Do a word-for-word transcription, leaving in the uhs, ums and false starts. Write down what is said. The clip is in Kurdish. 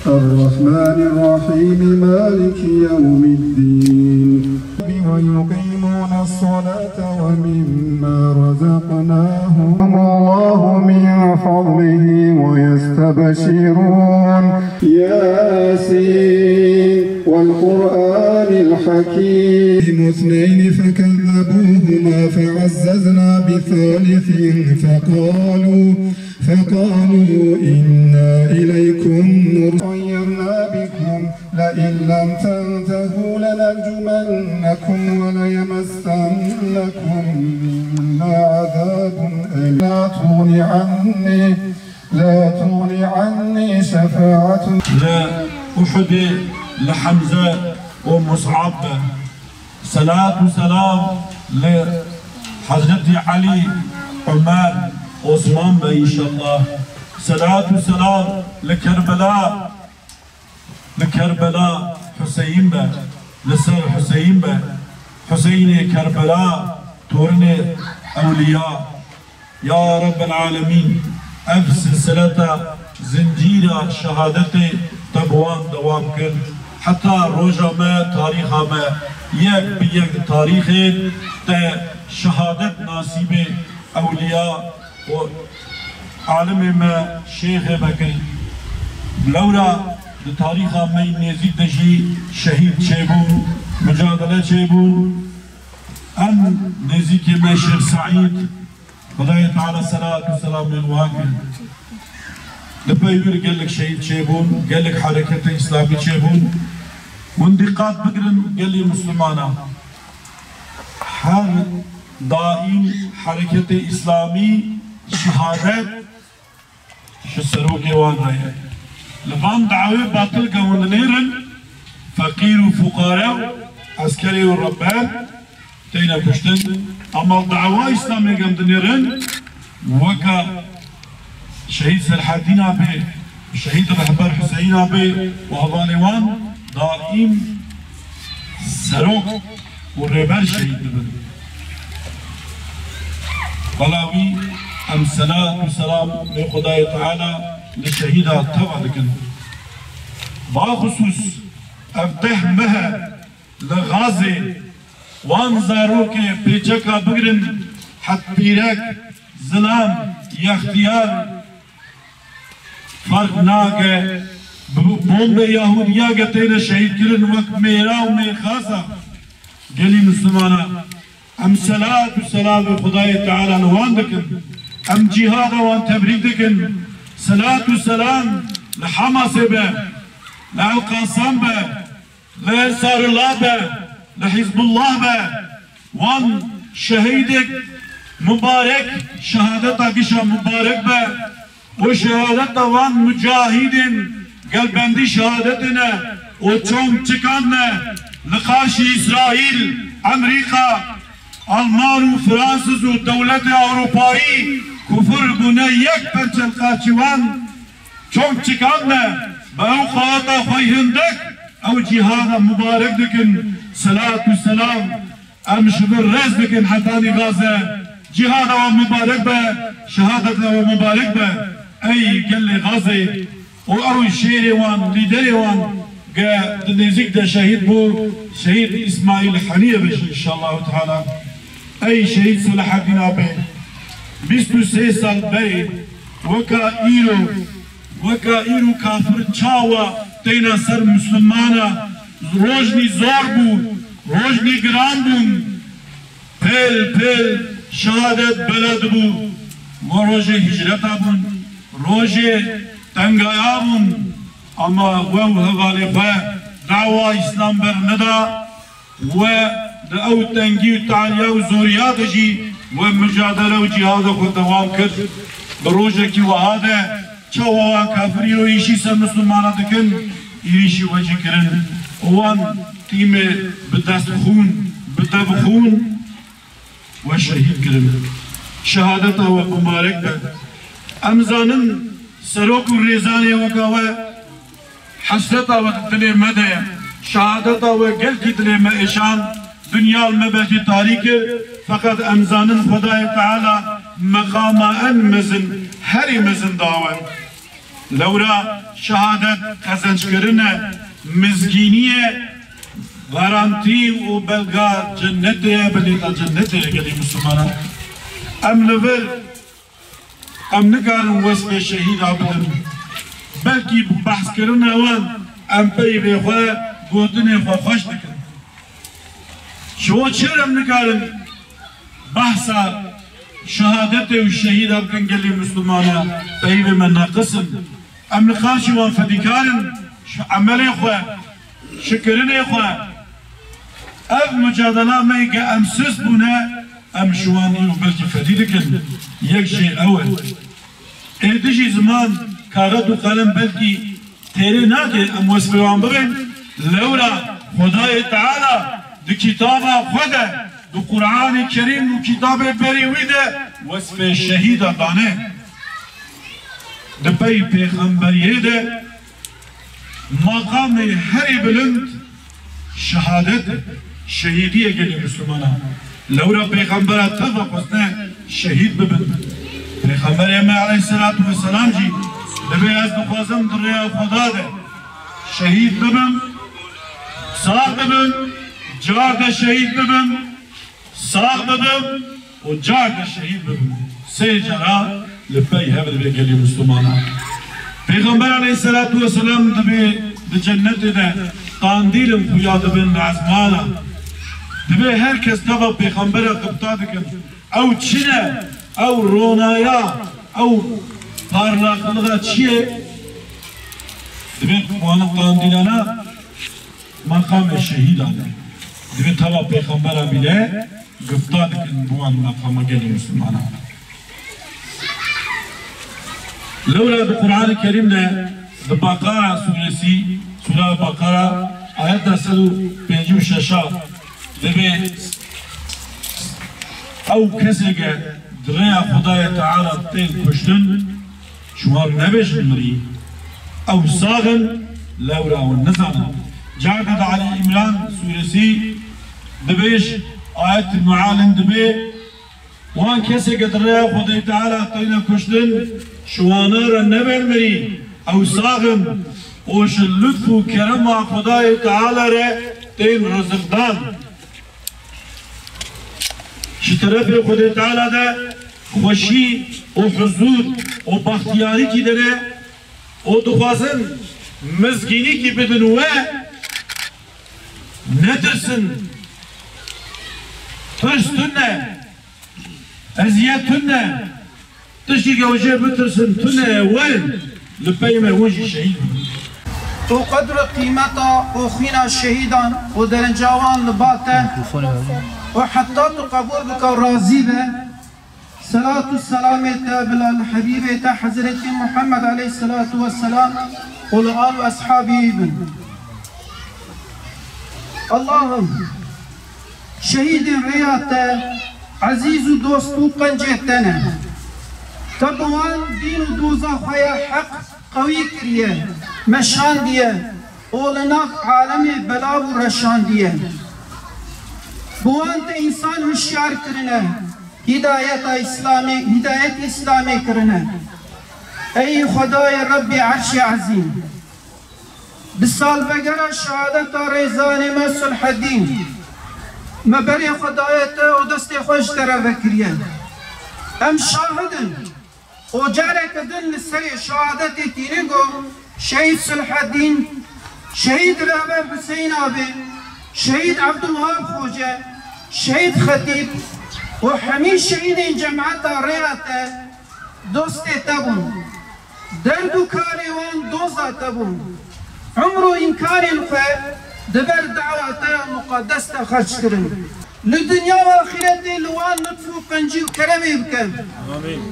الرحمن الرحيم. مالك يوم الدين. ويقيمون الصلاة ومما رزقناهم الله من فضله ويستبشرون. ياسين والقرآن الحكيم. اثنين فكذبوهما فعززنا بثالث فقالوا فقالوا إنا إليكم مرسلون. طيرنا بكم لئن لم تنتهوا لنرجمنكم وليمسنكم منا عذاب أليم. لا تغن عني، لا تغن عني شفاعة. Li Uhudê li Hemze û Mus'ab be. Selat û selam li Hezretî Elî, Umer, Osman be înşallah. Selat û selam li Kerbela, li Kerbela Huseyîn be, li ser Huseyîn be. Huseyînê Kerbela, torinê ewliya. Ya Rabbel Alemîn, ev silsileta zincîra şehadetê te bi wan dewam kir. Heta roja me, tarîxa me yek bi yek tarîxê te şehadet nasîbê ewliya û alimê me, şêxê me kir. Lewra di tarîxa me yî nêzîk de jî şehîd çêbûn, mucadele çêbûn. Em nêzîkê me Şêx Seîd, Xwedayê Teala selat û selamê li wan kir. Li pey wî gelek şehîd çêbûn, gelek hereketê îslamî çêbûn. Hûn dîqat bigirin, gelê Mislimana. Her daîm hereketê îslamî şehadet ji serokê wan re ye. Li van dawê batil ke hûn dinêrin, feqîr û fuqare û eskerê û rehber têne kuştin. Ama dawa Îslamê ke em dinêrin, weke Şehîd Selahedîna bê, Şehîd Rehber Huseyîna bê û hevalê wan daîm serok û rêber şehîd dibin. Bala wî em selat û selam li Xwedayê Teala li şehîda teva dikin. Baxusûs ev deh meh e li Xazê wan zarokê pêçeka bigirin het pîrek, zilam, yextiyar, Ferq nake, bi bombê Yahûdiya ke têne şehîdkirin wek mêra û mêrxasa gelî Mislimana. Em selat û selamê Xwedayê Teala li wan dikin. Em cîhada wan tebrîk dikin. Selat û selam li Hamasê be, li El Qasam be, li Ensarullah be, li Hizbullah be, wan şehîdek mubarek, şehadeta gişa mubarek be û şehadeta wan mucahîdên gelbendî şehadetê ne û çom çikan ne li qarşî Îsraîl, Emerîka, Alman û Fransiz û dewletê Ewropayî kufir bûne yek perçe li qarşî wan. Çom çikan ne, bi ew xaleta xwe hindek ew cîhada mubarek dikin. Selat û selam em ji vir rez dikin hetanî Gaze. Cîhada we mubarek be, şehadeta we mubarek be. Ey gelê Gazê û ew şêrê wan, lîderê wan ke di nêzîk de şehîd bû, Şehîd Îsmaîl Heniyê be jî înşallahu teala. Ey Şehîd Selahedîn Apê, bîst û sê sal berê weka îro Weka îro kafir çawa têne ser Mislimana, rojnî zor bû, rojnî giran bûn, pêl pêl şehadet bela dibû. We rojê hicreta bûn, rojê tengaya bûn, ama we û hevalê xwe dawa Îslam berneda. We di ew tengî û tariya û zoriya de jî we micadele û cîhada xwe dewam kir. Bi rojekî wiha de çawa wan kafir îro îşî ser Mislimana dikin, êrîşî we jî kirin. Û wan tîmê bi dest xûn, bi dev xûn we şehîd kirin. Şehadeta we mubarek be. Em zanin serok û rêzanê weka we Hesreta we di dilê me de ye. Şehadeta we gelkî dilê me êşand. Dinya li me belkî tarî kir, feqet em zanin Xwedayê Teala meqama en mezin, herî mezin da we. Lewra şehadet qezenckirine, mizgînî ye, garantî û belga cennetê ye, bilêta cennetê ye gelê Mislimanan. Em li vir, em nikarin wesfê şehîda bidin. Belkî bi behskirina wan em peyvê xwe, gotinê xwe xweş dikin. Ji bo çi em nikarin behsa şehadetê û şehîda bikin gelê Mislimana, peyvê me neqis in. Em li qarşî wan fedîkar in, ji emelê xwe, ji kirinê xwe. Ev mucadela me ke em sist bûne, em ji wan îro belkî fedî dikin. Yek jê ew e. Ê dijî ziman, kaxet û qelem belkî têrê nake, em wesfê wan bibin. Lewra Xwedayê Teala di kitaba xwe de, di Qur'anê Kerîm û kitabê berî wî de wesfê şehîda dane. Di pey pêxemberiyê de maqamê herî bilind şehadet, şehîdiyê gelê Mislimana. Lewra pêxembera teva xwestine şehîd bibin. Pêxemberê me aleyhisselatu vesselam jî dibê ez dixwazim di rêya Xweda de şehîd bibim, sax bibim, car de şehîd bibim, sax bibim û car de şehîd bibim. Sê cara li pey hev dibe gelê Mislimana. Pêxember aleyhisselatu vesselam dibê di cennetê de qandîlin xuya dibin li ezmana. Dibê her kes teva pêxembera qipta dikin. Ew çi ne? Ew ronaya, ew parlaqliğa çi ye? Dibê wan qandîlana maqamê şehîdan e. Dibê teva pêxembera bîne, gifta dikin bi wan maqama gelê Mislimana. Lewra di Qur'anê Kerîm de, di Beqara suresî, Sura Beqara, ayeta sed û pêncî û şeş a dibê, ew kesê ke di rêya Xwedayê Teala tên kuştin, ji wan nebêjin mirî. Ew sax in, lewra hûn nizanin. Careke di Ali Îmran suresî dibêj, ayet mealin dibê, wan kesê ke di rêya Xwedê Teala têne kuştin, ji wana re nebên mirî, ew sax in û ji lutf û kerema Xwedayê Teala re tên riziqdan. Ji terefê Xwedê Teala de xweşî û huzûr û baxtiyarîkî dene û dixwazin mizgînîkî bidin we, netirsin. Tirs tune, eziyet tune. Tiştî ke hûn jê bitirsin tune ye, werin li pey me, hûn jî şehîd bin. Tu qedr û qîmeta û xwîna şehîdan û derinca wan li ba te û heta tu qebûl bike û razî be, selat û selamê te bila li Hebîbê te Hezretî Muhammed aleyhisselatu vesselam û li al û eshabî wî bin. Allahim, şehîdên rêya te ezîz û dost û qencê te ne. Te bi wan dîn û doza xwe ya heq qewî kiriye, meşandiye û li nav alemê belav û reşandiye. Bi wan te însan hişyar kirine, hîdayeta Îslamê, hîdayet Îslamê kirine. Ey Xwedayê Rebbê Erşê Ezîm! Bi salvegera şehadeta rêzanê me Sulheddîn, me berê xwe daye te û destê xwe ji te re vekiriye. Em şahid in û careke din li serê şehadetê tînin ku Şehîd Sulheddîn, Şehîd Rehber Huseyîn Abê, Şehîd Ebdulwehab Xoce, Şehîd Xetîb û hemî şehîdên cemeta rêya te dostê te bûn. Derd û karê wan doza te bûn. Umr û îmkanên xwe di ber dawa te ya muqedes de xerc kirin. Li dinya û axîretê li wan lutf û qencî û keremê bike. Amîn.